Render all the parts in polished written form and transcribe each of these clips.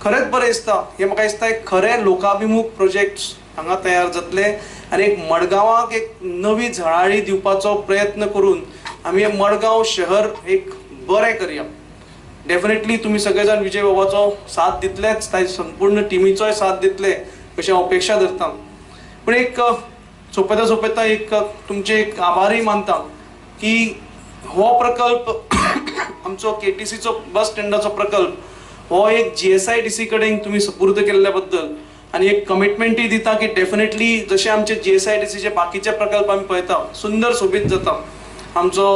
खरेंच बरें दिसता. हें म्हाका दिसता एक खरें लोकाभिमुख प्रोजेक्ट्स हांगा तयार जातले आनी एक मडगांवाक एक नवी झळाळी दिवपाचो प्रयत्न करून आमी हे मडगांव शहर एक बरें करया. डेफिनेटली तुमी सगळे जाण विजय बाबाचो साथ दितलेच, ताजे संपूर्ण टिमीचोय साथ दितले अशें हांव अपेक्षा धरता. पूण एक सोंपयता सोंपयता एक तुमचे एक आभारय मानता की हो प्रकल्प आमचो केटीसीचो बस स्टँडाचो प्रकल्प हो एक GSIDC कडेन तुमी सुपूर्द केल्ल्या बद्दल आनी एक कमिटमेंटूय दिता की डेफिनेटली जशे आमचे GSIDCचे बाकीचे प्रकल्प आमी पळयता सुंदर सोबीत जाता. आमचो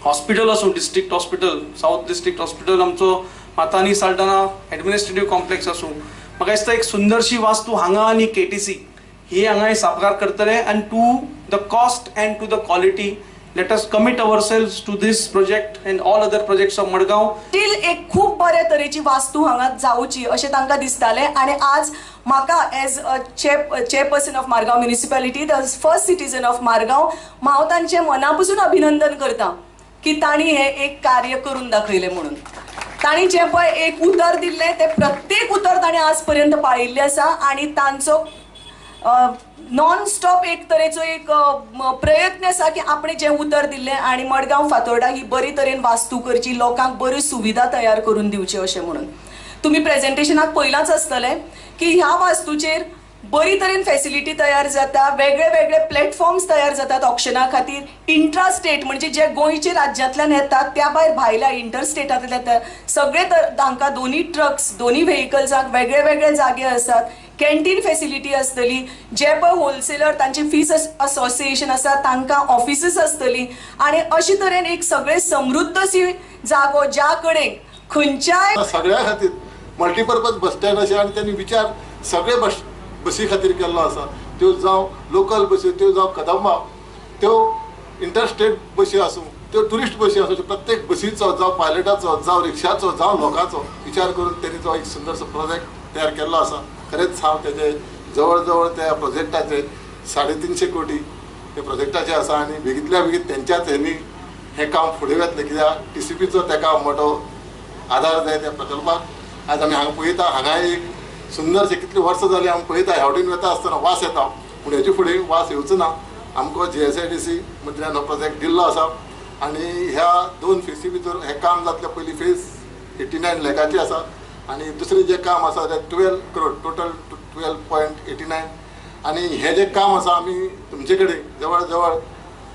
हॉस्पिटल आसूं, district hospital, south district hospital, आमचो मातानी साल्टाना एडमिनिस्ट्रेटीव कॉम्प्लेक्स आसूं, म्हाका दिसता एक सुंदरशी वास्तू हांगा आनी केटीसी ही हांगा साकार करतले. आनी to the cost and to the quality let us commit ourselves to this project and all other projects of Madgaon. Still एक खूब बरे तरेची वास्तू हांगा जावची अशें तांकां दिसतालें आनी आज म्हाका as a chairperson of Margao municipality, the first citizen of Margao, हांव तांचें मना पसून अभिनंदन करता की तांणी हें एक कार्य करून दाखयलें म्हणून. तांणी जें पळय एक उतर दिल्लें तें प्रत्येक उतर तांणी आज पर्यंत पाळिल्लें आसा आनी तांचो नॉन स्टॉप एक तरेचो एक प्रयत्न आसा की आपणें जें उतर दिल्लें आनी मडगांव फातोर्डा ही बरी तरेन वास्तू करची, लोकांक बऱ्यो सुविधा तयार करून दिवच्यो अशें म्हणून. तुमी प्रेजेंटेशनाक पयलांच आसतलें की ह्या वास्तूचेर बरी तरेन फेसिलिटी तयार जाता, वेगळे वेगळे प्लॅटफॉर्म्स तयार जातात ऑक्शना खातीर. इंट्रा स्टेट म्हणजे जे गोंयचे राज्यांतल्यान येतात त्या भायर भायल्या इंटर स्टेटांतल्यान येतात सगळे, तांकां दोनी ट्रक्स दोनी व्हेकल्सांक वेगळे वेगळे जागे आसात, कॅन्टीन फेसिलिटी आसतली, जे पळय होलसेलर तांची फीस असोसिएशन आसा तांकां ऑफिसीस आसतली आनी अशे तरेन एक सगळे समृद्ध जागो ज्या कडेन खंयच्याय सगळ्या खातीर मल्टीपर्पज बस स्टँड अशें आनी त्यांनी विचार सगळे बसी खातीर केल्लो आसा. त्यो जावं लोकल बसी, त्यो जावं कदंबा, त्यो इंटरस्टेट बसी आसूं, त्यो ट्युरिस्ट बसी आसूं, प्रत्येक बसीचो जावं पायलटाचो जावं रिक्षाचो जावं लोकांचो विचार करून तेणी जो एक सुंदरसो प्रोजेक्ट तयार केल्लो आसा. खरेंच हांव तेजे जवळ जवळ त्या प्रोजेक्टाचे 350 कोटी ते प्रोजेक्टाचे आसा आनी बेगीतल्या बेगीत तेंच्याच हेंनी हें काम फुडें वेतलें कित्याक TCPचो तेका मोटो आदार जाय त्या प्रकल्पाक. आज आमी हांगा पळयता, हांगा एक सुंदरशें कितलीं वर्सां जालीं आमी पळयता, ह्या वटेन वता आसतना वास येता, पूण हेजे फुडें वास येवचो ना. आमकां GSIDC मदल्यान हो प्रोजेक्ट दिल्लो आसा आनी ह्या दोन फेसी भितर हें काम जातलें. पयली फेज 89 लॅकाची आसा आनी दुसरें जें काम आसा तें 12 करोड, टोटल 12.89. आनी हें जें काम आसा आमी तुमचे कडेन जवळ जवळ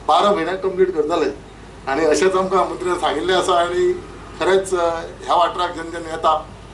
12 म्हयन्याक कंप्लीट करतले आनी अशेंच आमकां मंत्र्यान सांगिल्लें आसा. आनी खरेंच ह्या वाठाराक जेन्ना जेन्ना येता